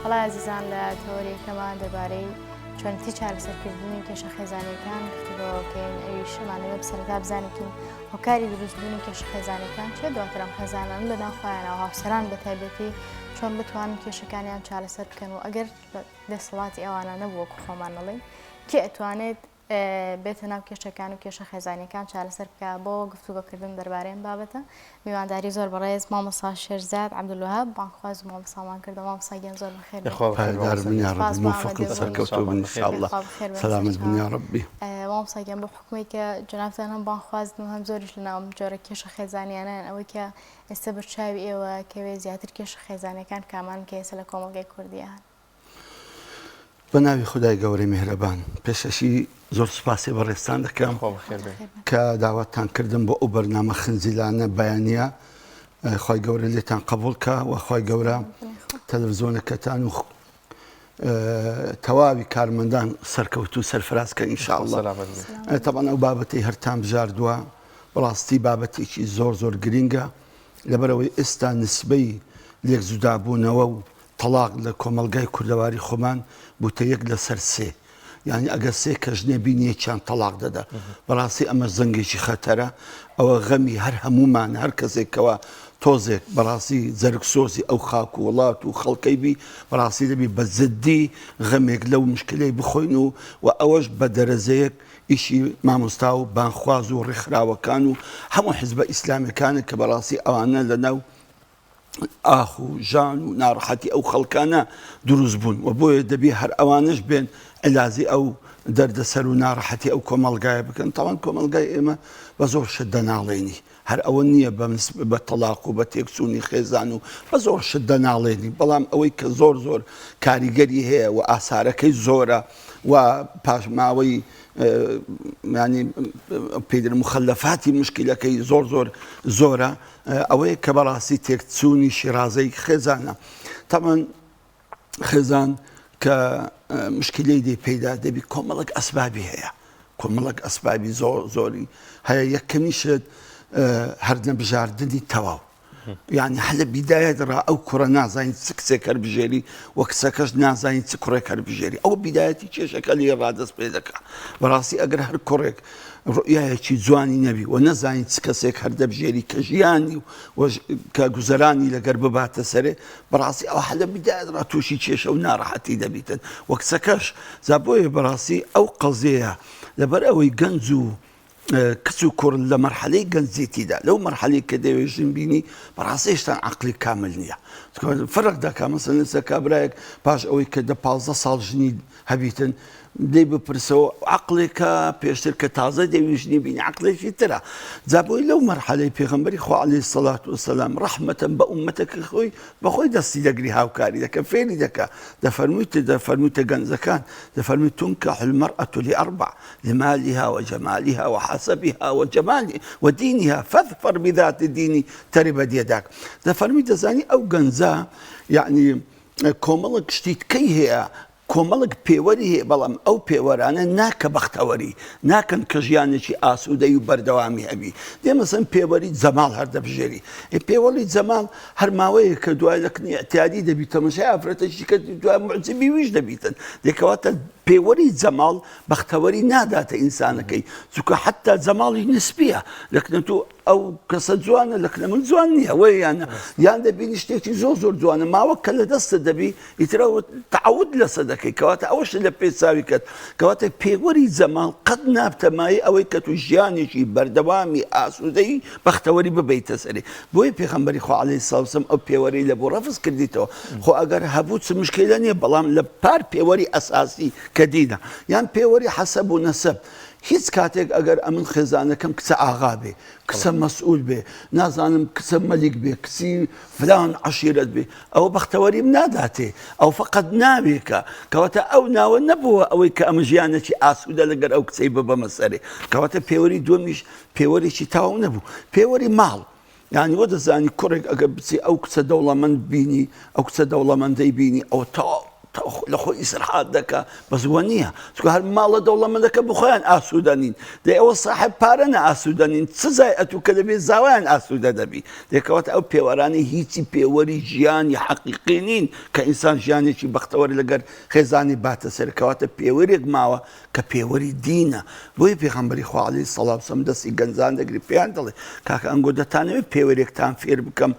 بەڵێ ئازیزان لە تەوەرێکەمان دەربارەی چۆنێتی چارەسەرکردنی کێشە خێزانیەکان گفتوگۆکەین ئەویش ئەمانەوێت سەرەتا بزانین هۆکاری دروستبوونی کێشە خێزانەکان چیە دواتر ئەم خێزانان لە ناو خۆیانەوە هاوسەران بە تایبەتی چۆن بتوانن کێشەکانیان چارەسەر بکەن و ئەگەر دەسەڵاتی ئەوانە نەبوو وەکو خۆمان نەڵێین کێ ئەتوانێت بێتە ناو کێشەکان و کێشە خێزانیەکان چارەسەر بکە بۆ گفتوگۆکردن دەربارەی ئەم بابەتە میوانداری زۆر بەڕێز مامۆستا شێرزاد عەبدولوەهاب بانگخواز و مامۆستامان کردەوە مامۆستا گیان زۆر بەخێر بێی. یاخوا بەخێر پایەدار مامۆستا بن گیان. یاڕەبی سپاس بۆ مۆفەق و ئامادەبوونت. سەرکەوتوو بن ان بەخێر شاء بێی. اللە یاخوا بەخێر بێن سەلامەت بن سەرچاوە. یاڕەبی. مامۆستا گیان بۆ حوکمەی کە جەنابتان هەم بانگخوازن و هەم زۆریش لەناو ئەم جۆرە کێشە خێزانیانەن ئەوەی کە ئێستا بەرچاوی ئێوە کەوێ زیاتر کێشە خێزانیەکان کامانن کە ئێستا لە کۆمەڵگای کوردیا هەن؟ بە ناوی خودای گەورەی میهرەبان پێشەشی زۆر سوپاسی بەڕێزتان دەکەم کە داوەتتان کردم بۆ ئەو بەرنامە خنجیلانە بەیانە خی گەورە لێتان قبول کە و خی گەورە تەلەڤزیۆنەکەتان و تەواوی کارمەندان سەرکەوت و سەرفراز کە ئینشاءاللە تەبعەن ئەو بابەتی هەرتان بژاردووە بەڕاستی بابەتێکی زۆر زۆر گرینگە لەبەرەوەی ئێستا نسبەی لێک جودابوونەوە و تەڵاق لە کۆمەڵگای کوردەواری خۆمان بووتە یەک لەسەر سێ یانی ئەگەر سێ کەس نەبین یەکیان تەڵاق دەدا بەڕاستی ئەمە زەنگێکی خەتەرە ئەوە غەمی هەر هەمومان هەر کەسێکەوە تۆزێک بەڕاستی زەرگ سۆزی ئەو خاک و وڵات و خەڵکەی بی بەڕاستی دەبی بە جدی غەمێک لەو مشکلەی بخۆین و و ئەوەش بە دەرەجەیەک ئیشی مامۆستا و بانخواز و ڕێکخراوەکان و هەموو حزبە ئیسلامیەکانە کە بەڕاستی ئەوانە لەناو ئاخ و ژان و ناڕەحەتی ئەو خەڵکانە دروست بوون و بۆیە دەبی هەر ئەوانش بێن عیلازی ئەو دەردەسەر و ناڕەحەتی ئەو کۆمەڵگایە بکەن تاوان کۆمەڵگای ئێمە بە زۆر شت دەناڵێنی هەر ئەوە نییە بە تەلاق و بە تێکچوونی خێزان و بە زۆر شت دەناڵێنی بەڵام ئەوەی کە زۆر زۆر کاریگەری هەیە و ئاسارەکەی زۆرە و پاشماوەی ینی پێدر مخلفاتی مشکلەکەی زۆر زۆر زۆرە ئەوەیە کە بەڕاستی تێکچوونی شیرازەی خێزانە تەبعەن خێزان کە مشکلەی دێ پەیدا دەبی کۆمەڵک ئەسبابی هەیە کۆمەڵک ئەسبابی زۆر زۆری هەیە یەکەمیشت هەردنە بژاردننی تەواو یعنی هەر لە بیدایەت ڕا ئەو کوڕە نازانین چ کچێک هەربژێری و کچەکەش نازانین چ کوڕێک هەربژێری ئەو بیدایەتی کێشەکە لێ ڕادەست پێ دەکا بەڕاستی ئەگەر هەر کوڕێک ڕوئیایەکی جوانی نەبی و نەزانی چ کەسێک هەر دەبژێری کە ژیانی و کە گوزەرانی لەگەر بباتە سەرێ بەڕاستی ئەو هەلە بدایەت ڕا تووشی کێشە و ناڕەحەتی دەبیتن وە کچەکەش جا بۆیە بەڕاستی ئەو قەزیەیە لەبەر ئەوەی گەنج و کچ و کوڕ لە مەرحەلەی گەنجێتیدا لەو مەرحەلەی کە دەوێت ژن بینی بەڕاستی هێشتا عەقڵی کامل نییە فەرق دەکا مەسەلەن لەسەر کابرایەک پاش ئەوەی کە دە 15 ساڵ ژنی هەبیتن لێی بپرسەوە عەقڵێکە پێشتر کە تازە دەوی ژنی بینی عەقڵێکی ترە جا بۆی لەو مەرحەلەی پێغەمبەری خوا عەلەیهی سەڵات وسەلام ڕەحمەتەن بە ئوممەتەکە خۆی بەخۆی دەستی دەگری هاوکاری دەکە فێری دەکا دەفەرموویتە دەفەرموویتە گەنجەکان دەفەرمی تنکح المرأة لأربع لمالها وجمالها وحسبها وجمال ودينها فاظفر بذات الدين تربت يداك دەفەرمی دەزانی ئەو گەنجە یعنی کۆمەڵک شتی کەی هەیە کۆمەڵک پێوەری هەیە بەڵام ئەو پێوەرانە ناکە بەختەوەری ناکەن کە ژیانێکی ئاسوودەی و بەردەوامی هەبی دێ مەسەن پێوەری جەماڵ هەر دەبژێری ئێ پێوەڵی جەماڵ هەر ماوەیەک کە دوای لە کنی ئیعتیادی دەبی تەمەشای ئافرەتێکی کە دوای موعجیبی ویش دەبیتن دێکەواتە پێوەری جەماڵ بەختەوەری ناداتە ئینسانەکەی چونکە حتا جەماڵی نسبیە لەکنە تۆ ئەو کەسە جوانە لەکنە من جوان نییە وەیە یان یان دەبینی شتێکی زۆر زۆر جوانە ماوە کە لە دەستت دەبی ئیتر ئەوە تەعەود لەسەر دەکەی کەواتە ئەوەش لە پێش چاوی کەت کەواتە پێوەری جەماڵ قەت نابتە مایەی ئەوەی کە تو ژیانێکی بەردەوامی ئاسوودەی بەختەوەری ببەیتە سەری بۆیە پێغەمبەری خوا عەلەیهی سڵاو وسلام ئەو پێوەرەی لە بۆ ڕەفز کردیتەوە خۆ ئەگەر هەبوو چ مشکیلە نییە بەڵام لە پار پێوەری ئەساسی کە دینە یان پێوەری حەسەب و نەسەب هیچ کاتێک ئەگەر ئەمن خێزانەکەم کچە ئاغا بێ کچە مەسئول بێ نازانم کچە مەلیک بێ کچی فلان عەشیرەت بێ ئەوە بەختەوەریم ناداتێ ئەو فەقەت ناوێکە کەواتە ئەو ناوە نەبووە ئەوەی کە ئەمە ژیانێکی ئاسوودە لەگەر ئەو کچەی ببەمە سەرێ کەواتە پێوەری دووەمیش پێوەرێکی تەواو نەبوو پێوەری ماڵ یعنی وە دەزانی کوڕێک ئەگەر بچی ئەو کچە دەوڵەمەند بینی ئەو کچە دەوڵەمەندەی بینی ئەوە تەواو. لە خۆی ئیسراحات دەکا بەس وە نییە چکە هەر ماڵە دەوڵەمەندەکە بخۆیان ئاسوودە نین دەی ئەوە ساحب پارە نە ئاسوودە نین سزای ئەتوو کە دەبێ زاوایان ئاسوودە دەبی دێکەوەتە ئەو پێوەرانەی هیچی پێوەری ژیانی حەقیقی نین کە ئینسان ژیانێکی بەختەوەر لەگەر خێزانی باتە سەر کەواتە پێوەرێک ماوە کە پێوەری دینە بۆیە پێغەمبەری خوا عەلەیهی سەڵات وسەلام دەستی گەنجان دەگری پێیان دەڵێ کاکە ئەنگۆ دەتانەوێت پێوەرێکتان فێر بکەم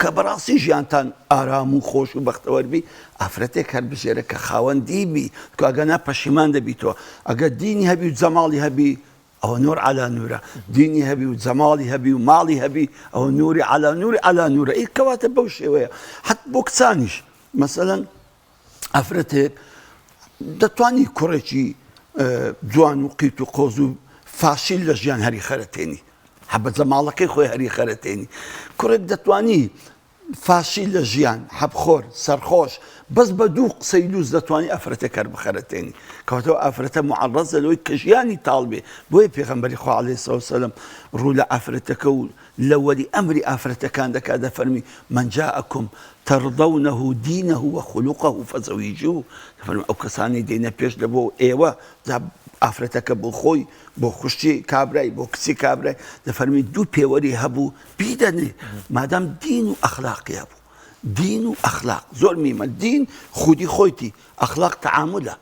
کە بەڕاستی ژیانتان ئارام و خۆش و بەختەوەر بی ئافرەتێک هەربژێرە کە خاوەن دین بی تکو ئەگەر نا پەشیمان دەبیتەوە ئەگەر دینی هەبی و جەماڵی هەبی ئەوە نور عەلا نورە دینی هەبی و جەماڵی هەبی و ماڵی هەبی ئەوە نوری عەلا نوری عەلا نورە ئی کەواتە بەو شێوەیە حەت بۆ کچانیش مەسەلەن ئافرەتێک دەتوانی کوڕێکی جوان و قیت و قۆز و فاشیل لە ژیان هەری خەرەتێنی حەبە جەماڵەکەی خۆی هەری خەرەتێنی کوڕێک دەتوانی فاشیل لە ژیان، حەبخۆر، سەرخۆش، بەس بە دوو قسەی لووس دەتوانی ئافرەتێک هەر بخەرەتێنی. کەواتە ئەو ئافرەتە موعەڕەزە لەوەی کە ژیانی تاڵ بێ. بۆیە پێغەمبەری خوا علیە الصلوە والسلام ڕوو لە ئافرەتەکە و لە وەلی ئەمری ئافرەتەکان دەکا دەفەرمی، من جاءکم ترضونه دینه وخلقه فزوجوه، دەفەرمی ئەو کەسانەی دێنە پێش لە بۆ ئێوە، جا ئافرەتەکە بۆ خۆی، بۆ خوشکی کابرای، بۆ کچی کابرای، دەفەرمی دوو پێوەری هەبوو، بیدەنێ مادام دین و ئەخلاقی هەبوو دین و ئەخلاق زۆر میمە دین خودی خۆیتی ئەخلاق تەعاملە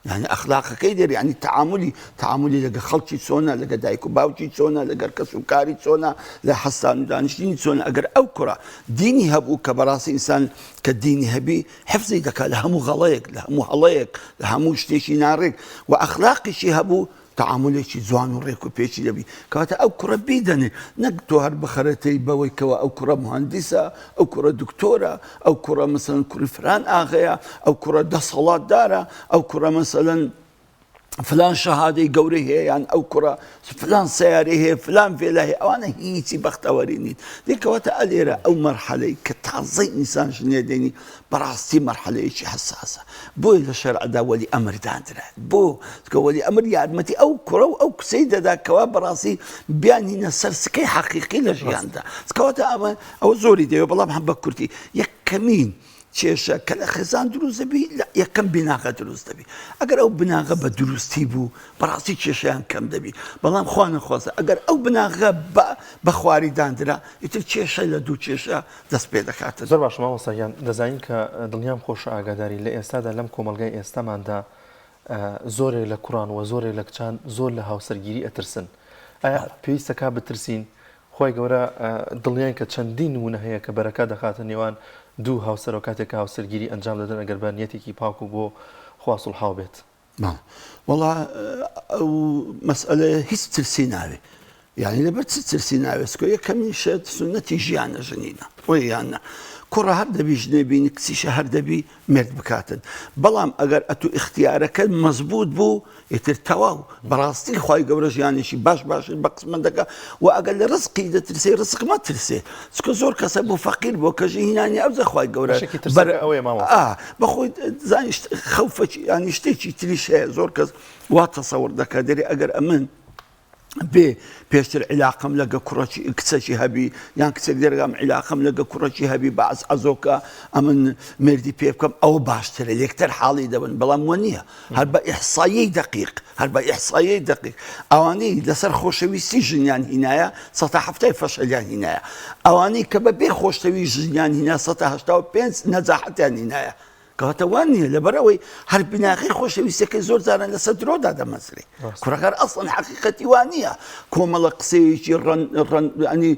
یعنی ئەخلاقەکەی دەری ینی تعاملی تعاملی لەگە خەڵکی چۆنە لەگە دایک و باوکی چۆنە لەگەر کەس و کاری چۆنە لە حەستان و دانیشتنی چۆنە ئەگەر ئەو کوڕە دینی هەبوو کە بەڕاستی ئینسان کە دینی هەبی حفزی دەکات لە هەموو غەڵەیەک لە هەموو هەڵەیەک لە هەموو شتێکی ناڕێک و ئەخلاقیشی هەبوو تەعامولێکی جوان و ڕێک و پێکی دەبی کەواتە ئەو کوڕە بیدەنێ نەک تۆ هەر بخەرەتەی بەوەی کەوا ئەو کوڕە موهەندیسە ئەو کوڕە دکتۆرە ئەو کوڕە مەسەلەن کوڕی فلان ئاغەیە ئەو کوڕە دەسەڵاتدارە ئەو کوڕە مەسەلەن فلان شەهادەی گەورەی هەیە یان ئەو کوڕە فلان سیارەی هەیە فلان ڤێلا هەیە ئەوانە هیچی بەختەوەری نین دێکەوەتە ئەلێرە ئەو مەرحەلەی کە تازەی ئینسان ژنێ دێنی بەڕاستی مەرحەلەیەکی حەساسە بۆیە لە شەرعدا وەلی ئەمر داندرا بۆ چونکە وەلی ئەمر یارمەتی ئەو کوڕە و ئەو کچەی دەدا کەوا بەڕاستی بیانهینە سەر سکەی حەقیقی لە ژیاندا کەواتە ئەمە ئەوە زۆری دەوێت بەڵام هەم بە کورتی یەکەمین کێشە کە لە خێزان دروست دەبی لە یەکەم بیناغە دروست دەبی ئەگەر ئەو بناغە بە دروستی بوو بەڕاستی کێشیان کەم دەبی بەڵام خوا نەخوازە ئەگەر ئەو بناغە بە خواری داندرا ئیتر کێشە لە دوو کێشە دەست پێ دەکاتن. زۆر باشە مامۆستا گیان دەزانین کە دڵنیام خۆشە ئاگاداری لە ئێستادا لەم کۆمەڵگای ئێستاماندا زۆرێک لە کوڕان وە زۆرێک لە کچان زۆر لە هاوسەرگیری ئەترسن ئایا پێویستە کا بترسین خوای گەورە دڵنیاین کە چەندین نمونە هەیە کە بەرەکە دەخاتە نێوان دوو هاوسەرەوە کاتێک کە هاوسەرگیری ئەنجام دەدەن ئەگەر بە نیەتێکی پاک و بۆ خوا سوڵحاو بێت. بەڵێ وەڵا ئەو مەسئەلەیە هیچ ترسی ناوێ یعنی لەبەر چ ترسی ناوێ سکۆ یەکەمین شت سوننەتی ژیانە ژنینە وەی یان نا کوڕە هەر دەبی ژنێ بینی کچیشە هەر دەبی مێرد بکاتن بەڵام ئەگەر ئەتو ئیختیارەکەت مەزبوط بوو ئیتر تەواو بەڕاستی خوای گەورە ژیانێکی باش باشت بە قسمەت دەکا و ئەگەر لە ڕزقی دەترسێ ڕزق مەترسێ چکە زۆر کەسە بۆ فەقیر بۆ کەژی هینانی ئەوجە خوای گەورە بەشێکی ترسەکە ئەوەیە مامۆستا. ئا بەخۆی زانی خەوفەکی یانی شتێکی تریش هەیە زۆر کەس وا تەسەور دەکا دەرێ ئەگەر ئەمن بێ پێشتر عیلاقەم لەگە کوڕەکی کچەکی هەبی یان کچێک دەرگام عیلاقەم لەگە کوڕەکی هەبی بەعز عەزۆکە ئەمن مێردی پێ بکەم ئەوە باشترە لێکتر حاڵی دەبن بەڵام وە نییە هەر بە ئیحساییەی دەقیق هەر بە ئیحساییەی دەقیق ئەوانەی لەسەر خۆشەویستی ژنیان هینایە سەتا حەفتای فەشەلیان هینایە ئەوانەی کە بە بێ خۆشەوی ژنیان هینا سەتا 85 نەجاحەتیان هینایە کەواتە وان نییە لەبەر ئەوەی هەر بناغەی خۆشەویستەکەی زۆر جاران لەسەر درۆ دادەمەزرێ کوڕەکار ئەسڵەن حەقیقەتی وا نییە کۆمەڵە قسەیەکی ڕەن ڕەن ینی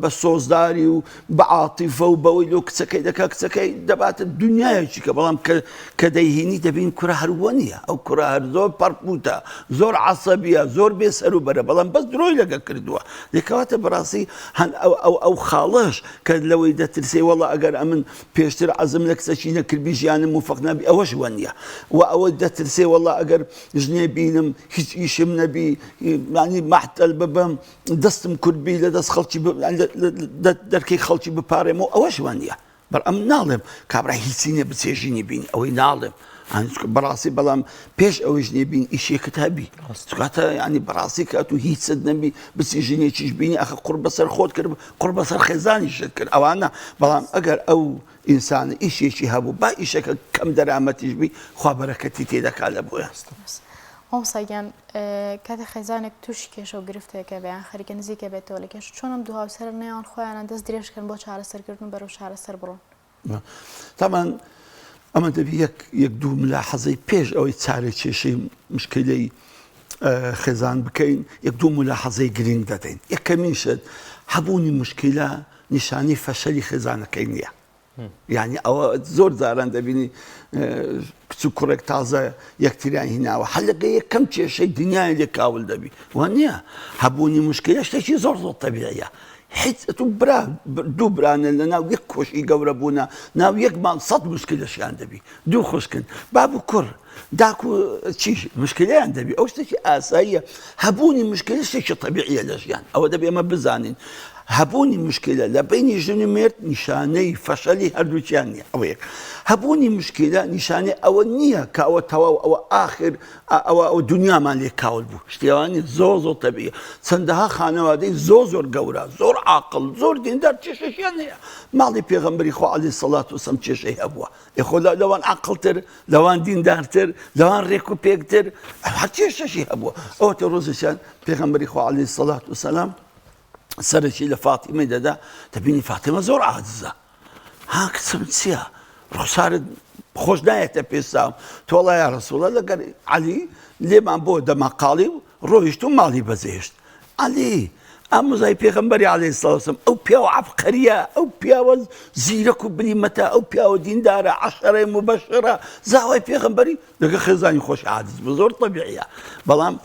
بە سۆزداری و بە عاتیفە و بەوەی لۆ کچەکەی دەکا کچەکەی دەباتە دنیایەکی کە بەڵام کە کە دەیهینی دەبین کورە هەر وە نییە ئەو کوڕە هەر زۆر پەڕپوتە زۆر عەسەبیە زۆر بێ سەروبەرە بەڵام بەس درۆی لەگە کردووە لێکەواتە بەڕاستی هەن ئەو ئەو ئەو خاڵەش کە لەوەی دەترسێ وەڵا ئەگەر ئەمن پێشتر عەزم لە کچەکی نەکردبی ژیانم موفەق نابی ئەوەش وە نییە و ئەوە دەترسێ وەڵا ئەگەر ژنێ بینم هیچ ئیشم نەبی یانی مەحتەل ببم دەستم کورت بی لە دەست خەڵکی دەرکەی خەڵکی بپارێمەوە ئەوەش وە نییە بەر ئەم ناڵێم کابرا هیچی نیە بچێ ژنی بینی ئەوەی ناڵێم بەڕاستی بەڵام پێش ئەوەی ژنێ بین ئیشێکت هەبی چکاتە ینی بەڕاستی کات و هیچت نەبی بچی ژنێکیش بینی ئەخە قڕ بەسەر خۆت کرد قڕ بەسەر خێزانیشت کرد ئەوانە بەڵام ئەگەر ئەو. ئینسان ئیشێکی هەبوو با ئیشەکە کەم دەرامەتیش بی خوا بەرەکەتی تێ دەکا لە بۆیان. مامۆستا گیان کاتێ خێزانێک تووشی کێشە و گرفتێکە بێ یان خەریکە نزیکە بێتەوە لە کێشە چۆن ئەم دوو هاوسەرە نێوان خۆیانە دەست درێژ کەن بۆ چارەسەرکردن و بەرەو چارەسەر بڕۆن؟ تامان ئەمە دەبی یەک یەک دوو ملاحەزەی پێش ئەوەی چارە کێشەی مشکلەی خێزان بکەین یەک دوو ملاحەزەی گرنگ دەدەین یەکەمین شت هەبوونی مشکلە نیشانەی فەشەلی خێزانەکەی نییە یعنی ئەوە زۆر جاران دەبینی کچ و کوڕێک تازە یەکتریان هیناوە حەلەکە یەکەم کێشەی دنیای لێ کاول دەبی وە نییە هەبوونی مشکلە شتێکی زۆر زۆر تەبیعیە هیچ ئەتو برا دوو برانە لە ناو یەک کۆشی گەورە بوونە ناو یەک ماڵ سەد مشکلەشیان دەبی دوو خوشکن باب و کوڕ داک و چیش مشکلیان دەبی ئەو شتێکی ئاساییە هەبوونی مشکلە شتێکی تەبیعیە لە ژیان ئەوە دەبێ ئێمە بزانین هەبوونی مشکلە لە بینی ژن و مێرد نیشانەی فەشەلی هەردووکیان نییە ئەوە یەک هەبوونی مشکلە نیشانەی ئەوە نییە کە ئەوە تەواو ئەوە ئاخر ئەوە ئەوە دنیامان لێ کاول بوو شتێوانی زۆر زۆر تەبیە چەندەها خانەوادەی زۆر زۆر گەورە زۆر عاقڵ زۆر دیندار کێشەشیان هەیە ماڵی پێغەمبەری خوا عەلەیهی سەڵات وسەلام کێشەی هەبووە ئێ خۆ لەوان عەقڵتر لەوان دیندارتر لەوان ڕێک و پێکتر هەر کێشەشی هەبووە ئەوەتە ڕۆژێکیان پێغەمبەری خوا عەلەیهی سەڵات وسەلام سەرەکی لە فاتیمەی دەدا دەبینی فاتیمە زۆر عاجزە ها کچم چییە ڕوخسارت خۆش نایەتە پێساوم تۆڵە یا ڕسوڵە لەگەر عەلی لێمان بۆ دەماقاڵی و ڕۆیشت و ماڵی بەجێهێشت عەلی ئامۆزای پێغەمبەری عەلەیهی سڵاو وسلام ئەو پیاوە عەبقەریە ئەو پیاوە زیرەک و بلیمەتە ئەو پیاوە دیندارە عەشەرەی موبەشەرە زاوای پێغەمبەری لەگە خێزانی خۆش عاجز بوو زۆر تەبیعیە بەڵام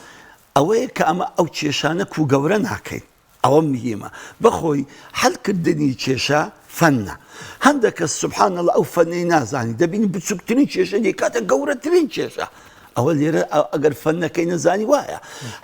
ئەوەیە کە ئەمە ئەو کێشانە کو گەورە ناکەین ئەوە مهیمە بەخۆی حەل کردنی کێشە فەنە هەندێک کەس سبحان اللە ئەو فەنەی نازانی دەبینی بچووکترین کێشە دەیکاتە گەورەترین کێشە ئەوە لێرە ئەگەر فەنەکەی نەزانی وایە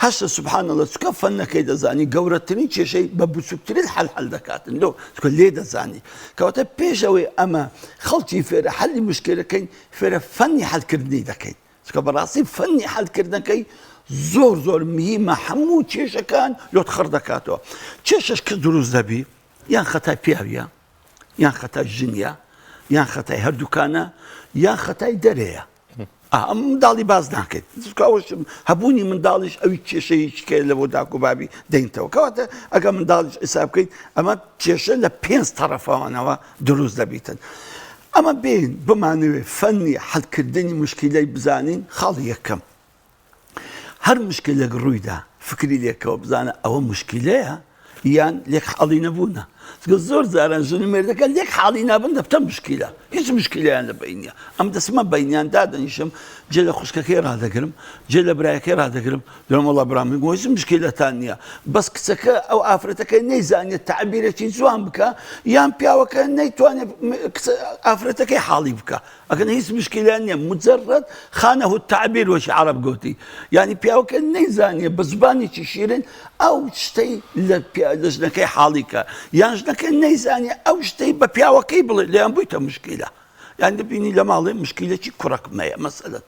هەشتە سبحان اللە چکە فەنەکەی دەزانی گەورەترین کێشەی بە بچووکترین حەل حەل دەکاتن لۆ چکە لێ دەزانی کەواتە پێشەوەی ئەمە خەڵکی فێرە حەلی مشکلەکەین فێرە فەنی حەلکردنی دەکەین چونکە بەڕاستی فەنی حەلکردنەکەی زۆر زۆر مهمە هەموو کێشەکان لۆت خڕ دەکاتەوە کێشەش کە دروست دەبی یان خەتای پیاویە یان خەتای ژنیە یان خەتای هەردووکانە یان خەتای دەرەیە ئەم منداڵی باز ناکەیت هەبوونی منداڵیش ئەوی کێشەیەکێ لە بۆ داک و بابی دەینتەوە کەواتە ئەگە منداڵیش حساب بکەیت ئەمە کێشە لە پێنج تەڕەفەوانەوە دروست دەبیتن ئەمە بێین بمانەوێ فەنی حەلکردنی مشکیلەی بزانین خاڵی یەکەم هەر مشکلێک ڕوویدا فکری لێکەوە بزانە ئەوە مشکلەیە یان لێک حاڵی نەبوونە چونکە زۆر جاران ژن و مێردەکە لێک حاڵی نابن دەبتە مشکلە هیچ مشکلیان لە بینە ئەم دەسمە بینیان دادەنیشم جێ لە خوشکەکەی ڕادەگرم جێ لە برایەکەی ڕادەگرم دەڵێم وەڵا برام من هیچ مشکلەتان نییە بەس کچەکە ئەو ئافرەتەکە نەیزانێت تەعبیرێکی جوان بکە یان پیاوەکە نەیتوانێت ئافرەتەکەی حاڵی بکە ئەگەر هیچ مشکلیان نییە مجرد خانه التعبیر وەکی عەرەب گوتی یعنی پیاوەکە نەیزانێ بە زبانێکی شیرن ئەو شتەی لە ژنەکەی حاڵی کە یان ژنەکە نەیزانێ ئەو شتەی بە پیاوەکەی بڵێ لێیان بوویتە مشکلە یان دەبینی لە ماڵێ مشکلەکی کوڕەکم هەیە مەسەلەن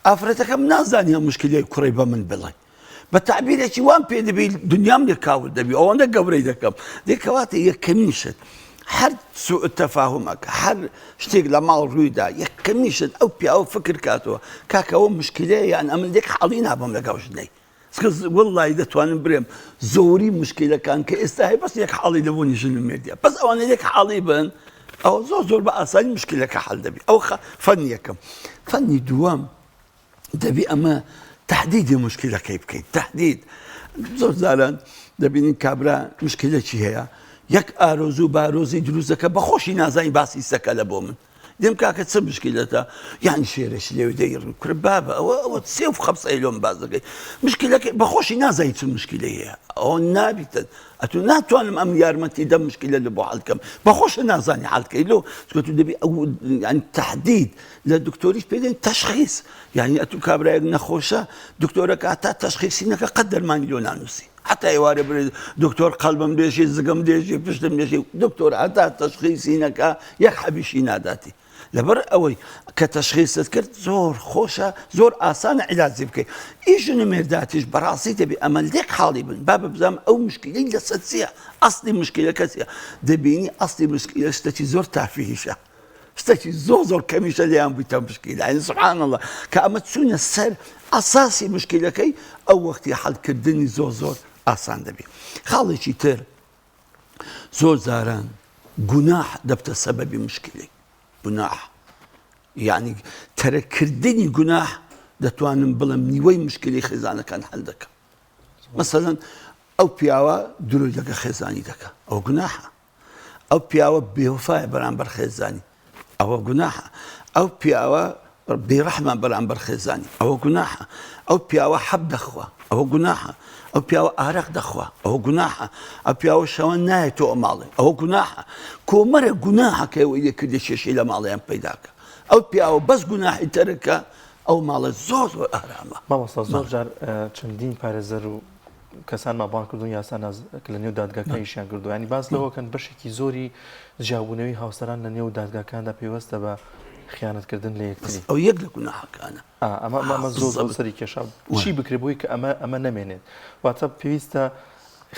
ئافرەتەکەم نازانی ئەم مشکلەی کوڕی بە من بڵێ بە تعبیرێکی وام پێ دەبی دنیام لێ کاول دەبی ئەوەندە گەورەی دەکەم دێکەواتە یەکەمین شت هەر سوء تەفاهمەک هەر شتێک لە ماڵ ڕوویدا یەکەمین شت ئەو پیاوە فکر کاتەوە کاکەەوە مشکلەیە یان ئەمن لێک حاڵی نابم لەگەڵ ژنەی چونکە وەڵڵاهی دەتوانم برێم زۆری مشکلەکان کە ئێستا هەیە بەس یەک حاڵی نەبوونی ژن و مێردە بەس ئەوانە یەک حاڵی بن ئەوە زۆر زۆر بە ئاسانی مشکلەکە حل دەبی ئەو فەن یەکەم فەنی دووەم دەبی ئەمە تهدیدی مشکلەکەی بکەیت تهدید زۆر جاران دەبینین کابرا مشکلەکی هەیە یەک ئارۆزو بارۆزی دروستەکە بەخۆشی نازانی باسی سەکە لە بۆ من دێم کاکە چ مشکلەتە یانی شێرەش لێو دەیڕن کورە بابە ئەوە ئەوە سێ و خەمسەی لۆم باس دەکەی مشکلەکەی بەخۆشی نازانی چ مشکلەی هەیە ئەوە نابیتن ئەتو ناتوانم ئەم یارمەتی دەم مشکلە لە بۆ حل کەم بەخۆشە نازانی حل کەی لۆ چونکە تو دەبی ئەو یانی تهدید لە دکتۆریش پێ دێن تەشخیص یانی ئەتو کابرایەک نەخۆشە دکتۆرەکە تا تەشخیصی نەکە قەت دەرمانی لۆ نانووسی حتا ئێوارێ بڵێ دکتۆر قەلبم دێشێ زگم دێشێ پشتم دێشێ دکتۆر هەتا تەشخیسی نەکا یەک حەبیشی ناداتی. لەبەر ئەوەی کە تەشخیست کرد زۆر خۆشە زۆر ئاسانە عیلاجی بکەی ئی ژن و مێرداتیش بەڕاستی دەبی ئەمە لێک حاڵی بن با بزانم ئەو مشکلەی لەسەر چییە ئەسلی مشکلەکە چییە دەبینی ئەسلی مشکلە شتێکی زۆر تافیهیشە شتێکی زۆر زۆر کەمیشە لێیان بوویتە مشکلە یعنی سبحان الله کە ئەمە چوونە سەر ئەساسی مشکلەکەی ئەو وەختی حەلکردنی زۆر زۆر ئاسان دەبی خاڵێکی تر زۆر جاران گوناح دەبتە سەبەبی مشکلەی گوناح یعنی تەرەکردنی گوناح دەتوانم بڵێم نیوەی مشکلی خێزانەکان حل دەکەم مەسەلەن ئەو پیاوە درۆی لەگە خێزانی دەکە ئەو گوناحە ئەو پیاوە بێوەفایە بەرامبەر خێزانی ئەوە گوناحە ئەو پیاوە بێڕەحمە بەرامبەر خێزانی ئەوە گوناحە ئەو پیاوە حەب دەخوا ئەوە گوناحە ئەو پیاوە ئارەق دەخوا ئەوە گوناحە ئەو پیاوە شەوان نایەتەوە ماڵێ ئەوە گوناحە کۆمەرە گوناحەکەی ئەوەی لێ کردە کێشەی لە ماڵیان پەیداکە ئەو پیاوە بەس گوناحی تەرکە ئەو ماڵە زۆر زۆر ئارامە. مامۆستا زۆر جار چەندین پارێزەر و کەسانمان بانگ کردوون یاساناس کە لە نێو دادگاکان ئیشیان کردووە یانی باس لەوە کەن بەشێکی زۆری جیابوونەوەی هاوسەران لە نێو دادگاکاندا پەیوەستە بە خیانەتکردن لە یەکتری. ئەو یەک لە گوناحەکانە. ئەمە ئەمە زۆر زۆر سەری کێشا چی بکرێ بۆی کە ئەمە ئەمە نەمێنێت واتە پێویستە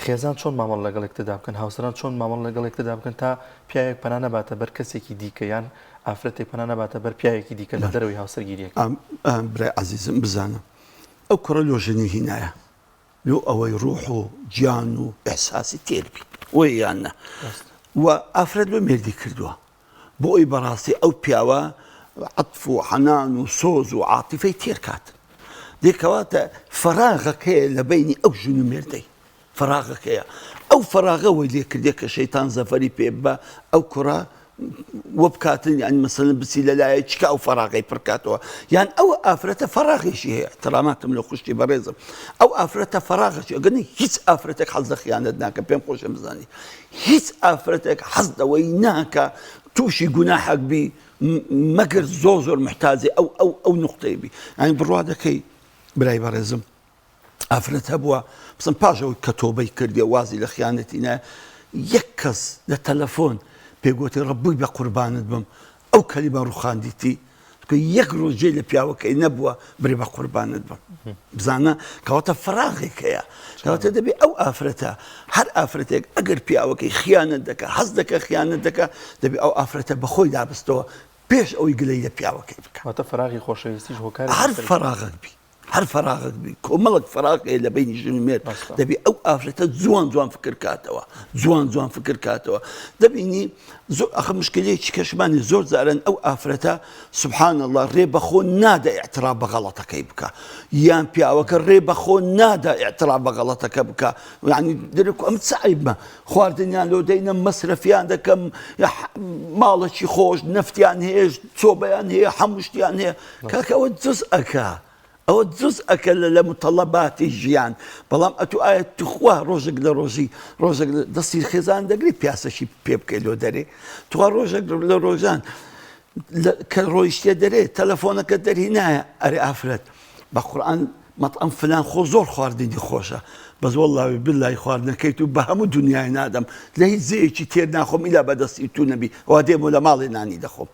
خێزان چۆن مامەڵە لەگەڵ یەکتردا بکەن هاوسەران چۆن مامەڵە لەگەڵ یەکتردا بکەن تا پیاوێک پەنا نەباتە بەر کەسێکی دیکە یان ئافرەتێک پەنا نەباتە بەر پیاوێکی دیکە لە دەرەوەی هاوسەرگیریەکە. برای عەزیزم بزانە ئەو کوڕە لۆ ژنی هینایە لۆ ئەوەی ڕوح و گیان و ئیحساسی تێر بی وەیە یان نا و ئافرەت لۆ مێردی کردووە بۆ ئەوی بەڕاستی ئەو پیاوە عەتف و حەنان و سۆز و عاتیفەی تێر کات دێ کەواتە فەراغەکەیە لە بینی ئەو ژن و مێردەی فەراغەکەیە ئەو فەراغە وەی لێ کردێ کە شەیتان زەفەری پێ بە ئەو کوڕە وەبکاتن یانی مەسەلەن بچی لە لایە چکە ئەو فەراغەی پڕکاتەوە یان ئەو ئافرەتە فەراغێکی هەیە احتراماتم لە خوشکی بەڕێزم ئەو ئافرەتە فەراغەکی ئەگەر هیچ ئافرەتێک حەز لە خیانەت ناکە پێم خۆشە بزانی هیچ ئافرەتێک حەز لەوەی ناکە تووشی گوناحەک بی مەگەر زۆر زۆر محتاجی ئەو ئەو ئەو نقطەی بی یانی بڕوا دەکەی برای بەڕێزم ئافرەت هەبووە بسم پاش ئەوەی کە تۆبەی کردێ وازی لە خیانەتی نایە یەک کەس لە تەلەفۆن پێگوتی ڕەبووی بە قوربانت بم ئەو کەلیمە ڕوخاندیتی کە یەک ڕۆژ جێ لە پیاوەکەی نەبووە برێ بە قوربانت بم بزانە کەواتە فراغێک هەیە کەواتە دەبێ ئەو ئافرەتە هەر ئافرەتێک ئەگەر پیاوەکەی خیانەت دەکە حەز دەکە خیانەت دەکە دەبێ ئەو ئافرەتە بەخۆی دابستەوە پێش ئەوەی گلەی لە پیاوەکەی بکە واتە فراغی خۆشەویستیش هۆکاری هەر فراغێک بی هەر فەراغێک بی کۆمەڵک فەراغ هەیە لە بینی ژن و مێرد دەبی ئەو ئافرەتە جوان جوان فکر کاتەوە جوان جوان فکر کاتەوە دەبینی زۆر ئەخە مشکلەیەکی کەشمانی زۆر جارن ئەو ئافرەتە سبحان الله ڕێ بەخۆ نادا اعتراف بە غەڵەتەکەی بکە یان پیاوەکە ڕێ بەخۆ نادا اعتراف بە غەڵەتەکە بکە یعنی درک ئەم چ عیبمە خواردنیان لۆ دەینم مەسرەفیان دەکەم ماڵێکی خۆش نەفتیان هەیە چۆبیان هەیە هەموو شتیان هەیە کاکە ئەوە جزئەکە ئەوە جزئەکە لە لە متطلباتی ژیان بەڵام ئەتو ئایا توخوا ڕۆژێک لە ڕۆژی ڕۆژێک دەستی خێزان دەگری پیاسەشی پێ بکەی لۆ دەرێ تخوا ڕۆژێک لە ڕۆژان کە ڕۆیشتێ دەرێ تەلەفۆنەکە دەرهینایە ئەرێ ئافرەت بە قورئان مەتعەم فلان خۆ زۆر خواردنی خۆشە بەس وەڵڵاوی باللەی خواردنەکەی تو بە هەموو دنیای نادەم لە هیچ زەیەکی تێر ناخۆم ئیلا بەدەستی تو نەبی وا دێم و لە ماڵێ نانی دەخۆم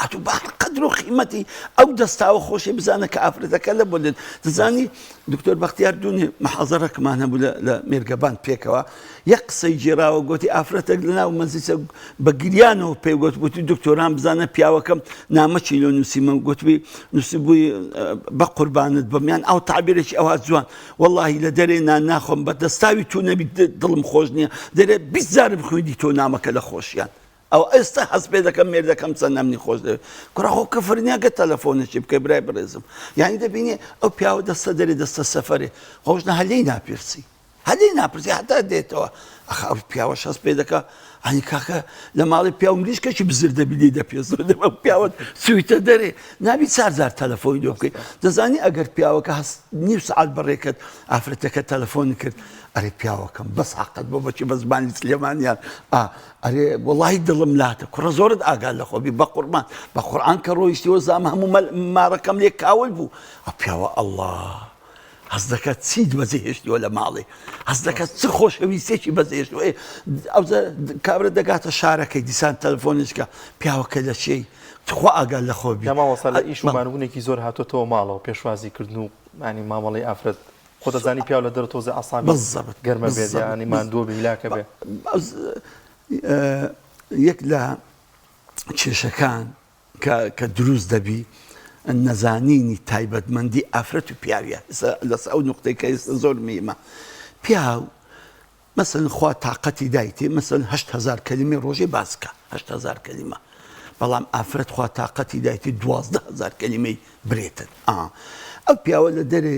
ئەتوو بە هەر قەدر و قیمەتی ئەو دەستاوە خۆشی بزانە کە ئافرەتەکە لە بۆ دێت دەزانی دکتۆر بەختیار دوونێ محازەرەکمان هەبوو لە مێرگەبان پێکەوە یەک قسەی گێراوە گۆتی ئافرەتێک لە ناو مەجلیسە بە گریانەوە پێی گۆت گوتی دکتۆران بزانە پیاوەکەم نامەکی لۆ نووسیمە گوتبی نووسیبووی بە قوربانت بم یان ئەو تعبیرێکی ئەوها جوان وەڵاهی لە دەرێ نان ناخۆم بە دەستاوی تو نەبی دڵم خۆش نییە دەرێ 20 جارم خوێندی تۆ نامەکە لە خۆشیان ئەو ئێستا هەست پێ دەکەم مێردەکەم چەند ئەمنی خۆش دەوێت کوڕە خۆ کفر نییە گە تەلەفۆنێکی بکەی برای بەڕێزم یعنی دەبینی ئەو پیاوە دەستە دەرێ دەستە سەفەرێ خۆش نە هەلێی ناپرسی هەلێی ناپرسی هەتا دێتەوە ئەخ ئەو پیاوەش هەست پێ دەکا ئەنی کاکە لە ماڵی پیاو مریشکێکی بزر دەبی لێی دەپێزەوە دەبێ ئەو پیاوە چوویتە دەرێ نابی چار جار تەلەفۆنی لۆ بکەی دەزانی ئەگەر پیاوەکە هەست نیو سەعات بەڕێ کرد ئافرەتەکە تەلەفۆنی کرد ئەرێ پیاوەکەم بەس حەقت بۆ بەچی بە زمانی سلێمانیان ئا ئەرێ وەڵی دڵم لاتە کوڕە زۆرت ئاگا لە خۆ بی بە قوربان بە قورئان کە ڕۆیشتیەوە زام هەموو مارەکەم لێ کاول بوو ئەو پیاوە ئەڵڵا هەست دەکات چیت بەجێ هێشتووە لە ماڵێ هەست دەکات چ خۆشەویستێکی بەجێ هێشتووە ئەوجا کابرا دەگاتە شارەکەی دیسان تەلەفۆنیشکە پیاوەکە لە چێی؟ تخوا ئاگات لە خۆ بی. یا مامۆستا لە ئیش و مانوونێکی زۆر هاتۆتەوە ماڵەوە پێشوازی کردن و یانی مامەڵەی ئافرەت خۆ دەزانی پیاو لە دەرەوە تۆزێ عەسابی بالضبط گەرمە بێت بالضبط یانی ماندووە بێ هیلاکە بێ. یەک لە کێشەکان کە کە دروست دەبی نەزانینی تایبەتمەندی ئافرەت و پیاویە لەسەر ئەو نوقتەی کە ئێستا زۆر مهمە پیاو مەسەلەن خوا تاقەتی دایتێ مەسەلەن 8000 کەلیمەی ڕۆژێ باس کە 8000 کەلیمە بەڵام ئافرەت خوا تاقەتی دایتێ 12000 کەلیمەی برێتن ئا ئەو پیاوە لە دەرێ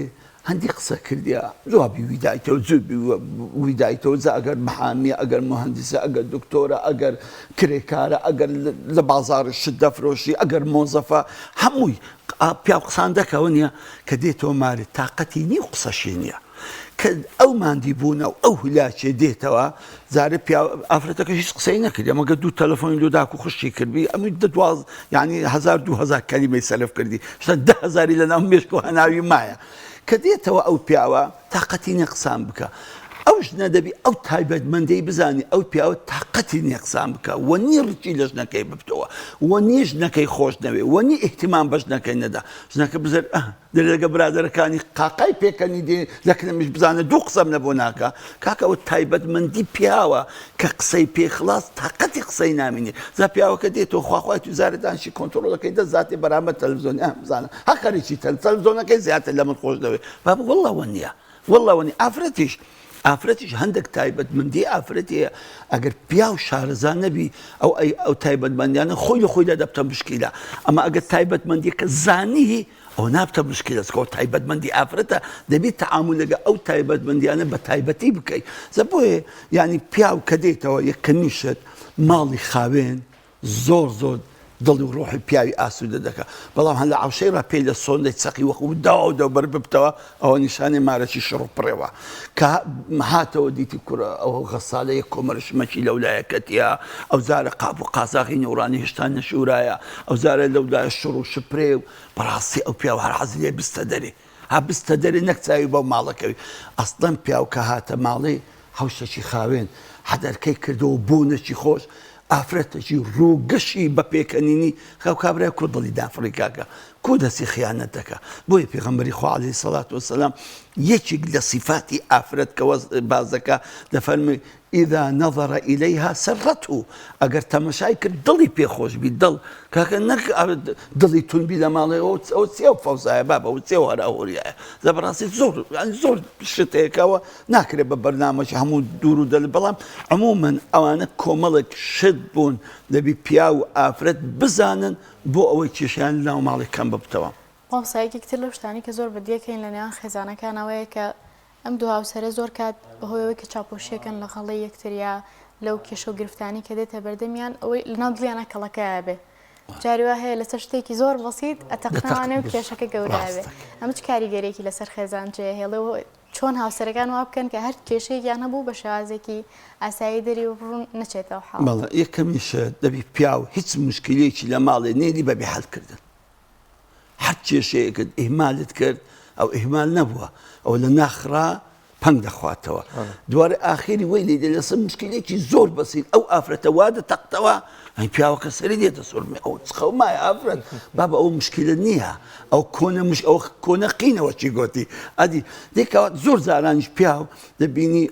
هەندی قسە کردیا جوابی وی دایتەوە جوبی وی دایتەوە جا ئەگەر محامیە ئەگەر مهندسە ئەگەر دکتۆرە ئەگەر کرێکارە ئەگەر لە بازاڕ شت دەفرۆشی ئەگەر مۆزەفە هەمووی پیاو قسان دەکەوە نیە کە دێتەوە مارێ تاقەتی نیە و قسەشی نییە کە ئەو ماندی بوونە و ئەو هولاکێ دێتەوە جارێ پیاو ئافرەتەکە هیچ قسەی نەکردی مەگە دوو تەلەفۆنی لۆ داک و خوشکی کردبی ئەمی دە دواز یعنی هزار دوو هزار کەلیمەی سەرف کردی شتە دە هزاری لە ناو مێشک و هەناوی مایە کە دێتەوە ئەو پیاوە تاقەتی نیە قسان بکە ئەو ژنە دەبی ئەو تایبەتمەندەی بزانی ئەو پیاوە تاقەتی نیە قسان بکە وە نیە ڕکی لە ژنەکەی ببتەوە وە نیە ژنەکەی خۆش نەوێ وە نیە ئیهتیمام بە ژنەکەی نەدا ژنەکە بزر ئە دەرێ لەگە برادەرەکانی قاقای پێکەنی دێ لە کنەمیش بزانە دوو قسەم لە بۆ ناکا کاکە ئەوە تایبەتمەندی پیاوە کە قسەی پێ خلاص تاقەتی قسەی نامینێ جا پیاوەکە دێتەوە خواخوای تو زارە دانشی کۆنتڕۆڵەکەی دەست زاتێ بەرامبەر تەلەفزیۆن ئەه بزانە هەر خەریکی تەل تەلەفزیۆنەکەی زیاتر لە من خۆش دەوێ بابە واللە وە نییە واللە وە نییە ئافرەتیش ئافرەتیش هەندێک تایبەتمەندی ئافرەت هەیە ئەگەر پیاو شارەزا نەبی ئەو ئەی ئەو تایبەتمەندیانە خۆی لە خۆیدا دەبتە مشکیلە ئەمە ئەگەر تایبەتمەندیەکە زانی ئەوە نابتە مشکیلە چکەوە تایبەتمەندی ئافرەتە دەبی تەعامول لەگە ئەو تایبەتمەندیانە بە تایبەتی بکەی زە بۆیە یعنی پیاو کە دێتەوە یەکەمین شت ماڵی خاوێن زۆر زۆر دڵی و ڕۆحی پیاوی ئاسوودە دەکا بەڵام هەر لە عەوشەی ڕا پێی لە سۆندەی چەقی وەکوو داو دەوبەر ببتەوە ئەوە نیشانەی مارەکی شڕ و پڕێوە کە هاتەوە دیتی کوڕە ئەو غەسالە یەک کۆمەرە شمەکی لەو لایە کەتیە ئەو جارە قاپ و قازاغی نەورانی هێشتا نەشورایە ئەو جارە لەو لایە شڕ و شپرێ و بەڕاستی ئەو پیاوە هەر حەزی لێ بستە دەرێ ها بستە دەرێ نەک چاوی بەو ماڵە کەوی ئەسڵەن پیاو کە هاتە ماڵێ حەوشەکی خاوێن حەدەرکەی کردەوە بۆنەکی خۆش ئافرەتەکی ڕووگەشی بە پێکەنینی خاو کابرای کو دڵی دافڕی کاکە کو دەستی خیانەت دەکا بۆیە پێغەمبەری خوا عەلەیهی سەڵات وەسەلام یەکێک لە سیفاتی ئافرەت کە باس دەکا دەفەرموێ اذا نظر الیها سرته ئەگەر تەمەشای کرد دڵی پێ خۆش بی دڵ کاکە نەک دڵی تون بی لە ماڵێ ئەو چێ و فەوزایە بابە ئەو چێ و هەرا هۆریایە زە بەڕاستی زۆر یانی زۆر شتێکەوە ناکرێت بە بەرنامەش هەموو دوور و دەل بەڵام عموما ئەوانە کۆمەڵێک شت بوون دەبی پیاو و ئافرەت بزانن بۆ ئەوەی کێشیان لەناو ماڵێک کەم ببتەوە. مامۆستا یەکێک تر لەو شتانەی کە زۆر بەدیەکەین لە نێوان خێزانەکان ئەوەیە کە ئەم دوو هاوسەرە زۆر کات بەهۆی ئەوەی کە چاوپۆشیەکەن لە غەڵەی یەکتر یا لەو کێشە و گرفتانی کە دێتە بەردەمیان ئەوەی لەناو دڵیانە کەڵەکەیە بێ جاری وا هەیە لەسەر شتێکی زۆر بەسیت ئەتەقنەوانێ و کێشەکە گەورە بێ ئەمە چ کاریگەریەکی لەسەر خێزان جێهێڵێ و چۆن هاوسەرەکان وا بکەن کە هەر کێشەیەکیان هەبوو بە شێوازێکی ئاسایی دەری و ڕوون نەچێتەوە حاڵ. بەڵێ یەکەمین شت دەبی پیاو هیچ موشکیلەیەکی لە ماڵێ نێلی بەبێ حەل کردن هەر کێشەیەکت ئیهمالت کرد ئەو ئیهمال نەبووە ئەو لە ناخڕا پەنگ دەخواتەوە دوارە ئاخری وەی لێ دێ لەسەر مشکلێکی زۆر بەسیت ئەو ئافرەتە وا دەتەقتەوە ئەی پیاوەکە سەری دێتە سوورمێ ئەو چ خەومایە ئافرەت بابە ئەو مشکلە نییە ئەو کۆنە مش ئەو کۆنە قینەوە چی گۆتی ئەدی دێکەوە زۆر جارانیش پیاو دەبینی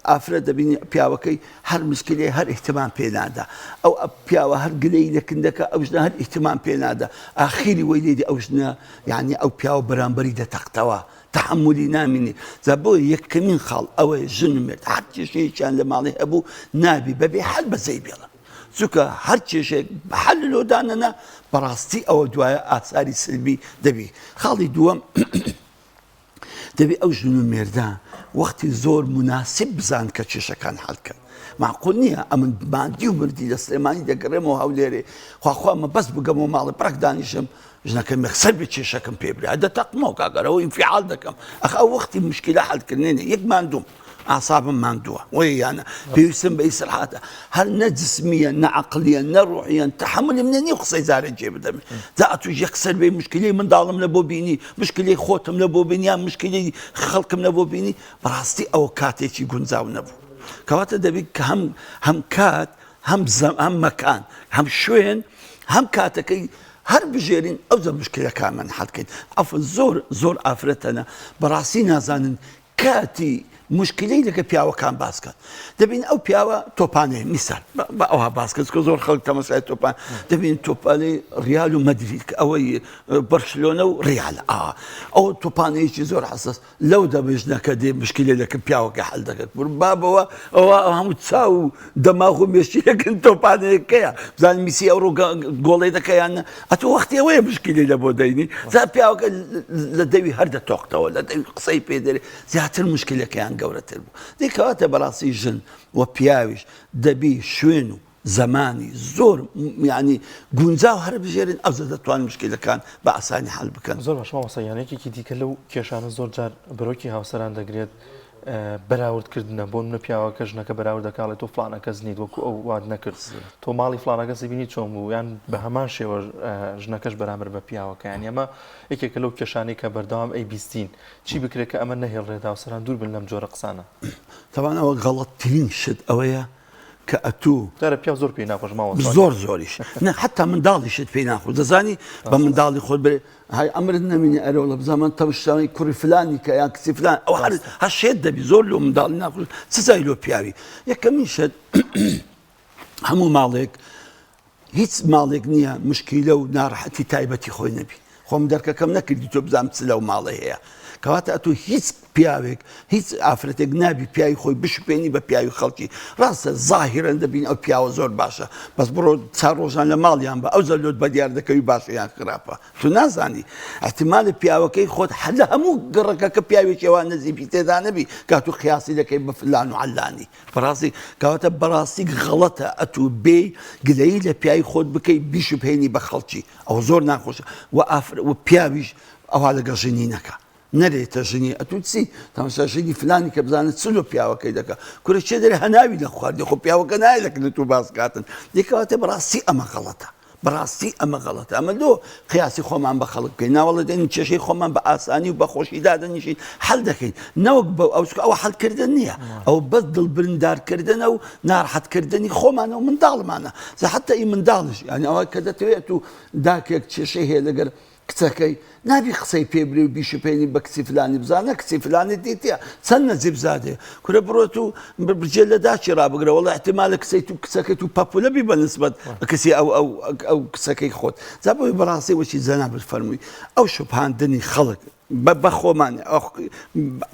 ئافرەت دەبینی پیاوەکەی هەر مشکلەی هەر ئیهتمام پێ نادا ئەو پیاوە هەر گلەی لە کندەکە ئەو ژنە هەر ئیهتمام پێ نادا ئاخیری وەی لێدی ئەو ژنە یعنی ئەو پیاوە بەرامبەری دەتەقتەوە تەحەمولی نامینێ جا بۆیە یەکەمین خاڵ ئەوەیە ژن و مێرد هەر کێشەیەکیان لە ماڵێ هەبوو نابی بەبێ حەل بەجێی بێڵن چونکە هەر کێشەیەک بە حەل لۆ دانەنا بەڕاستی ئەوە دوایە ئاساری سلبی دەبی خاڵی دووەم دەبی ئەو ژن و مێردە وەختی زۆر مناسب بزان کە کێشەکان حەلکەن معقول نییە ئەمن ماندی و مردی لە سلێمانی دەگەڕێمەوە هەولێرێ خواخوا مە بەس بگەمەوە ماڵێ پڕک دانیشم ژنەکەم یەکسەر بێ کێشەکەم پێ برا دەتەقمەوە کاکەرەوە ئینفعال دەکەم ئەخ ئەو وەختی مشکلە حەلکردنێ یەک ماندووم ئاسابم ماندووە وەی یانە پێویستم بە ئیسراحەتە هەر نە جسمیە نە عقلیە نە ڕوحیان تەحملم نە نیو قسەی جارێ جێ بدەم جا ئەتوش یەکسەر بێ مشکلەی منداڵم لە بۆ بینی مشکلەی خۆتم لە بۆ بینی یان مشکلەی خەڵکم لە بۆ بینی بەڕاستی ئەوە کاتێکی گونجاو نەبوو کەواتە دەبیت کە هەم هەم کات هەم زەم هەم مەکان هەم شوێن هەم کاتەکەی. هەر بژێرین ئەوجا مشکلەکانمان حەل کەین. عەفوەن زۆر زۆر ئافرەت هەنە بەڕاستی نازانن کاتی مشکلەی لەگە پیاوەکان باس کەن. دەبین ئەو پیاوە تۆپانەیە میسال بە ئەوها باس کەن چونکە زۆر خەڵک تەمەشای تۆپان دەبین تۆپانەی ڕیال و مەدرید کە ئەوەی بەرشلۆنە و ڕیال ئا ئەو تۆپانەیەکی زۆر حەسەس لەو دەمەی ژنەکە دێ مشکلێ لەکن پیاوەکە حەل دەکەن بر بابەوە ئەوە هەموو چاو و دەماغ و مێشکی لەکن تۆپانەیەکەیە بزانین میسی ئەوڕۆ گۆڵێ دەکە یان نە ئەتۆ وەختی ئەوەیە مشکلێ لە بۆ دەینی جا پیاوەکە لە دەوی هەر دەتۆقتەوە لە دەوی قسەی پێ دەرێ زیاتر مشکلەکەیان گەورەتر بوو دەی کەواتە بەڕاستی ژن و پیاویش دەبی شوێن و زمانی زۆر یعنی گونجاو هەربژێرن ئەوجا دەتوان مشکلەکان بە ئاسانی حل بکەن. زۆر باش مامۆستا گیان یەکێکی دیکە لەو کێشانە زۆر جار بەرۆکی هاوسەران دەگرێت بەراورد کردنە بۆ منە پیاوەکە ژنەکە بەراورد دەکاڵێت تۆ فلانە کەس نیت وەکو ئەو وات نەکرد تۆ ماڵی فلانە کەسی بینی چۆن بوو یان بە هەمان شێوە ژنەکەش بەرامبەر بە پیاوەکەیان ئەمە یەکێکە لەو کێشانەی کە بەردەوام ئەی بیستین چی بکرێت کە ئەمە نەهێڵرێت هاوسەران دوور بن لەم جۆرە قسانە؟ تەبعەن ئەوە غەڵەتترین شت ئەوەیە کە ئەتوو. دیارە پیاو زۆر پێی ناخۆشە مامۆستا. زۆر زۆریش نە حەتا منداڵیشت پێی ناخۆش دەزانی بە منداڵی خۆت بێ های ئەمرت نەمینێ ئەرێ وەڵا بزانم من تەمشای کوڕی فلانی کە یان کچی فلان ئەو هەر هەر شێت دەبی زۆر لۆ منداڵی ناخۆش چ جای لۆ پیاوی یەکەمین شت هەموو ماڵێک هیچ ماڵێک نییە مشکیلە و ناڕەحەتی تایبەتی خۆی نەبی خۆم دەرکەکەم نەکردی تۆ بزانم چ لەو ماڵە هەیە کەواتە ئەتۆ هیچ پیاوێک هیچ ئافرەتێک نابی پیاوی خۆی بشپێنی بە پیاوی خەڵکی ڕاستە زاهیرەن دەبین ئەو پیاوە زۆر باشە بەس بڕۆ چار ڕۆژان لە ماڵیان بە ئەو زەلۆت بە دیار دەکەوی باشە یان خراپە تو نازانی احتمال پیاوەکەی خۆت حەل لە هەموو گەڕەکەکە پیاوێکی ئەوان نەزیبی تێدا نەبی کاتو قیاسی دەکەی بە فلان و عەلانی بەڕاستی کەواتە بەڕاستی غەڵەتە ئەتوو بێی گلەیی لە پیاوی خۆت بکەی بیشوبهێنی بە خەڵکی ئەوە زۆر ناخۆشە و ئافر و پیاویش ئەوها لەگەڵ ژنی نەکا نەرێتە ژنی ئەتوو چی تەماشا ژنی فلانی کە بزانە چ لۆ پیاوەکەی دەکا کورە چێ دەرێ هەناوی لە خواردی خۆ پیاوەکە نایە لە کنە تو باس کاتن دێ کەواتە بەڕاستی ئەمە غەڵەتە بەڕاستی ئەمە غەڵەتە ئەمە لۆ قیاسی خۆمان بە خەڵک بکەین ناوەڵە دێنین کێشەی خۆمان بە ئاسانی و بە خۆشی دادەنیشین حەل دەکەین نەوەک بە ئەو چونکە ئەوە حەلکردن نییە ئەو بەس دڵبرندارکردنە و ناڕەحەتکردنی خۆمانە و منداڵمانە جا حەتتا ئی منداڵیش یانی ئەوە کە دەتەوێت و داکێک کێشەی هەیە لەگەر کچەکەی نابی قسەی پێ برێ و بیشوپێنی بە کچی فلانی بزانە کچی فلانی دیتیە چەند نەجیب زادەیە کورە بڕۆ تو بجێ لە داکی ڕابگرە وەڵا احتمالە کچەی تو کچەکەی تو پەپولە بی بە نسبەت کچی ئەو ئەو ئەو کچەکەی خۆت جا بۆی بەڕاستی وەکی جەنابت فەرمووی ئەو شوبهاندنی خەڵک بە بە خۆمان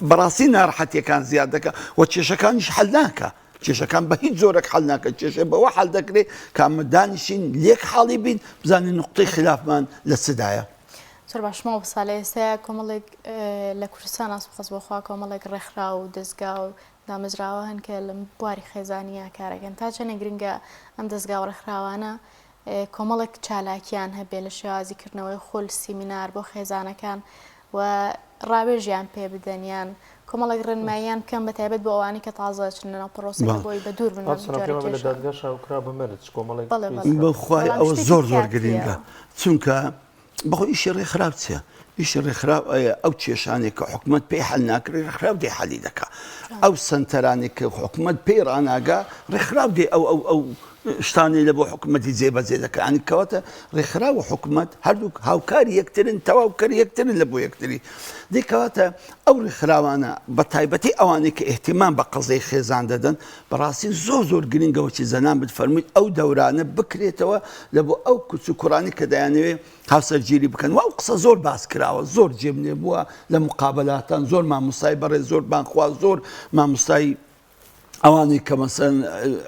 بەڕاستی ناڕەحەتیەکان زیاد دەکا و کێشەکانیش حەل ناکا کێشەکان بە هیچ جۆرێک حەل ناکە کێشە بەوە حەل دەکرێت کە ئەمە دانیشین لێک حاڵی بین بزانین نقطەی خلافمان لە چدایە. زۆر باش مامۆستا لە ئێستایا کۆمەڵێک لە کوردستان سوپاس بۆ خوا کۆمەڵێک ڕێکخراو و دەزگا و دامەزراوە هەن کە لە بواری خێزانیە کارەکەن تا چەندێک گرنگە ئەم دەزگا و ڕێکخراوانە کۆمەڵێک چالاکیان هەبێ لە شێوازی کردنەوەی خول سیمینار بۆ خێزانەکان و ڕاوێژیان پێ بدەن یان کۆمەڵێک ڕێنماییان بکەن بە تایبەت بۆ ئەوانەی کە تازە ئەچنە ناو پرۆسەکە بۆی بە دوور بن لەم جۆرە کێشە. لە دادگاشا کرا بە مەرج کۆمەڵێک بەڵێ بەڵێ. بەخوای بەڵام ئەوە شتێکی زۆر زۆر کاتییە. گرینگە چونکە بەخۆ ئیشی ڕێکخراو چیە؟ ئیشی ڕێکخراو ئەیە ئەو کێشانەی کە حکومەت پێی حەل ناکرێ ڕێکخراو دێ حەلی دەکا ئەو سەنتەرانەی کە حکومەت پێی ڕاناگا ڕێکخراو دێ ئەو ئەو ئەو شتانەی لە بۆ حکومەتی جێبەجێ دەکا یانی کەواتە ڕێکخراو و حکومەت هەردووک هاوکاری یەکترن تەواوکەری یەکترن لە بۆ یەکتری دەی کەواتە ئەو ڕێکخراوانە بە تایبەتی ئەوانەی کە ئیهتیمام بە قەزیەی خێزان دەدەن بەڕاستی زۆر زۆر گرنگە وەکی جەنابت فەرمووی ئەو دەورانە بکرێتەوە لە بۆ ئەو کچ و کوڕانی کە دەیانەوێ هاوسەرگیری بکەن و ئەو قسە زۆر باس کراوە زۆر جێم لێ بووە لە مقابلاتان زۆر مامۆستای بەڕێز زۆر بانگخواز زۆر مامۆستای ئەوانەی کە مەسەن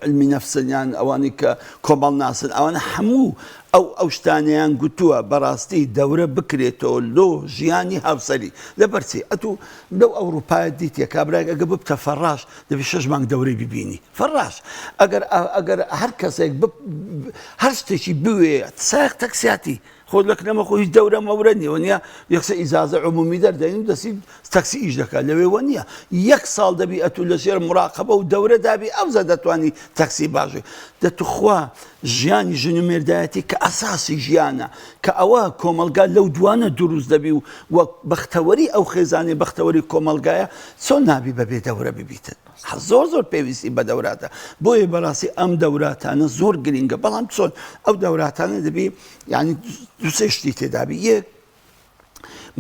علمی نەفسن یان ئەوانەی کە کۆمەڵناسن ئەوانە هەموو ئەو ئەو شتانەیان گوتووە بەڕاستی دەورە بکرێتەوە لۆ ژیانی هاوسەری لەبەرچی ئەتوو لەو ئەوروپایە دیتیە کابرایەک ئەگە ببتە فەڕاش دەبی شەش مانگ دەورەی ببینی فەڕاش ئەگەر ئەگەر هەر کەسێک هەر شتێکی بوێ سایق تەکسیاتی خۆت لە کنەمە خۆ هیچ دەورە مەورە نیە وەنیە یەکسەر ئیجازە عمومی دەردەین و دەستی تەکسی ئیش دەکات لەوێ وەنیە یەک ساڵ دەبی ئەتوو لە ژێر مراقەبە و دەورە دابی ئەوجا دەتوانی تەکسی باژێ دە توخوا ژیانی ژن و مێردایەتی کە ئەساسی ژیانە کە ئەوە کۆمەڵگا لەو دوانە دروست دەبی و وە بەختەوەری ئەو خێزانەی بەختەوەری کۆمەڵگایە چۆن نابی بەبێ دەورە ببیتن زۆر زۆر پێویستی بە دەوراتە بۆیە بەڕاستی ئەم دەوراتانە زۆر گرنگە بەڵام چۆن ئەو دەوراتانە دەبی یعنی دوسێ شتی تێدابی یەک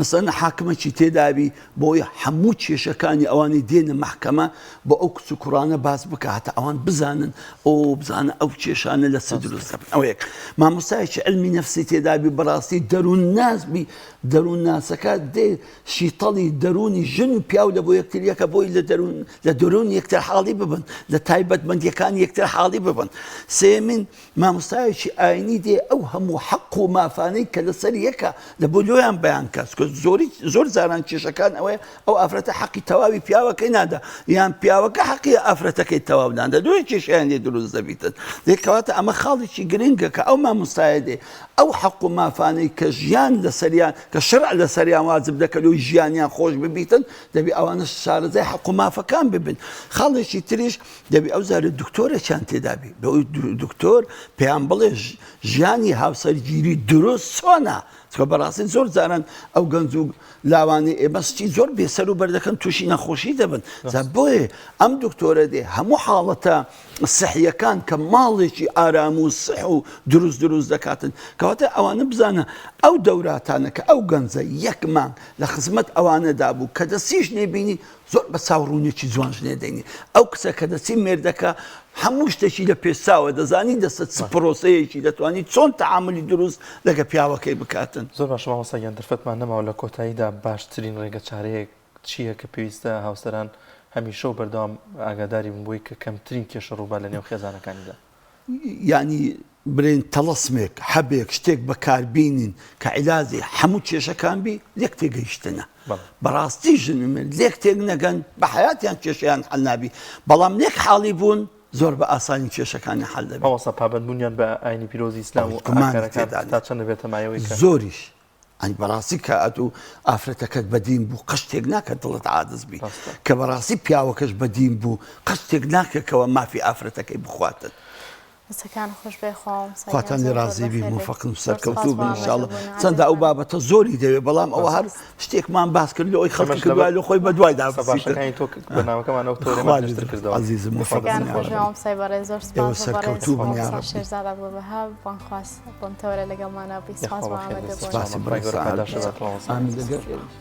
مەسەلەن حاکمەکی تێدابی بۆی هەموو کێشەکانی ئەوانی دێنە مەحکەمە بۆ ئەو کچ و کوڕانە باس بکە هەتا ئەوان بزانن ئەو بزانە ئەو کێشانە لە چ دروست دەبن ئەو یەک مامۆستایەکی علمی نەفسی تێدابی بەڕاستی دەروون ناس بی دەروون ناسەکە دێ شیتەڵی دەروونی ژن و پیاو لە بۆ یەکتریەکە بۆی لە دەروون لە دەروون یەکتر حاڵی ببن لە تایبەتمەندیەکان یەکتر حاڵی ببن سێمین مامۆستایەکی ئاینی دێ ئەو هەموو حەق و مافانەی کە لەسەر یەکە لە بۆ لۆیان بەیان کات چونکە زۆری زۆر جاران کێشەکان ئەوەیە ئەو ئافرەتە حەقی تەواوی پیاوەکەی نادا یان پیاوەکە حەقی ئافرەتەکەی تەواو نادا لۆیە کێشەیان لێ دروست دەبیتن دێ کەواتە ئەمە خاڵێکی گرنگە کە ئەو مامۆستایە دێ ئەو حەق و مافانەی کە ژیان لەسەریان کە شەرع لەسەریان واجب دەکە لۆی ژیانیان خۆش ببیتن دەبی ئەوانە شارەزای حەق و مافەکان ببن خاڵێکی تریش دەبی ئەو جارە دکتۆرێکیان تێدابی بەوەی دکتۆر پێیان بڵێ ژیانی هاوسەرگیری دروست چۆنە چکە بەڕاستی زۆر جاران ئەو گەنج و لاوانی ئێمە شتی زۆر بێسەر و بەردەکەن تووشی نەخۆشی دەبن جا بۆیە ئەم دکتۆرە دێ هەموو حاڵەتە سحیەکان کە ماڵێکی ئارام و سح و دروست دروست دەکاتن کەواتە ئەوانە بزانە ئەو دەوراتانە کە ئەو گەنجە یەک مانگ لە خزمەت ئەوانەدا بوو کە دەسیش نەبینی زۆر بە چاو ڕوونێکی جوان ژنێ دەینی ئەو کچە کە دەچی مێردەکە هەموو شتێکی لە پێشچاوە دەزانی دەستە چ پرۆسەیەکی دەتوانی چۆن تەعاملی دروست لەگە پیاوەکەی بکاتن. زۆر باشە مامۆستا گیان دەرفەتمان نەماوە لە کۆتاییدا باشترین ڕێگە چارەیەک چییە کە پێویستە هاوسەران هەمیشە و بەردەوام ئاگاداری بن بۆی کە کەمترین کێشە ڕووبات لە نێو خێزانەکانیدا؟ یانی برێن تەڵەسمێک، حەبێک، شتێک بەکاربینین کە عیلاجی هەموو کێشەکان بی، لێک تێگەیشتنە. بەڕاستی ژن و مێرد لێک تێک نەگەن بە حەیاتیان کێشەیان حەل نابی، بەڵام لێک حاڵی بوون زۆر بە ئاسانی کێشەکانیان حەل دەبی. مامۆستا پابەندبوونیان بە ئاینی پیرۆزی ئیسلام و ئاکارەکان تا چەند دەبێتە مایەوەی کە. زۆریش ئەنی بەڕاستی کە ئەتوو ئافرەتەکەت بەدین بوو قەت شتێک ناکە دڵت عادز بی کە بەڕاستی پیاوەکەش بەدین بوو قەت شتێک ناکە کەەوە مافی ئافرەتەکەی بخواتن. دەستەکان خۆش بێ خوا خواتان لێ ڕازی بی موفەقن و سەرکەوتوو بن ان شاء الله چەندە ئەو بابەتە زۆری دەوێ بەڵام ئەوە هەر شتێکمان باس کرد لەوەی خەڵکی کردووە لە خۆی بەدوایدا بچیتن. تۆ بەرنامەکەمان ئەو تۆرێمان پێشتر کردەوە. عەزیزم موفەق بن دەستەکان خۆش بێ مامۆستای بەڕێز زۆر ئێوە سوپاس بۆ بەڕێز سەرکەوتوو بن مامۆستا یاڕەبی. شێرزاد عەبدولوەهاب بانگخواست بۆم تەوەرە لەگەڵمانا بووی سوپاس یاخوا بۆ بەخێر بێی ئامادەبوونت. سپاسی خوای بەڕێز گەورە سەعادەت پاداشت بداتەوە مامۆستا. ئامین لەگەڵ ئێوەش.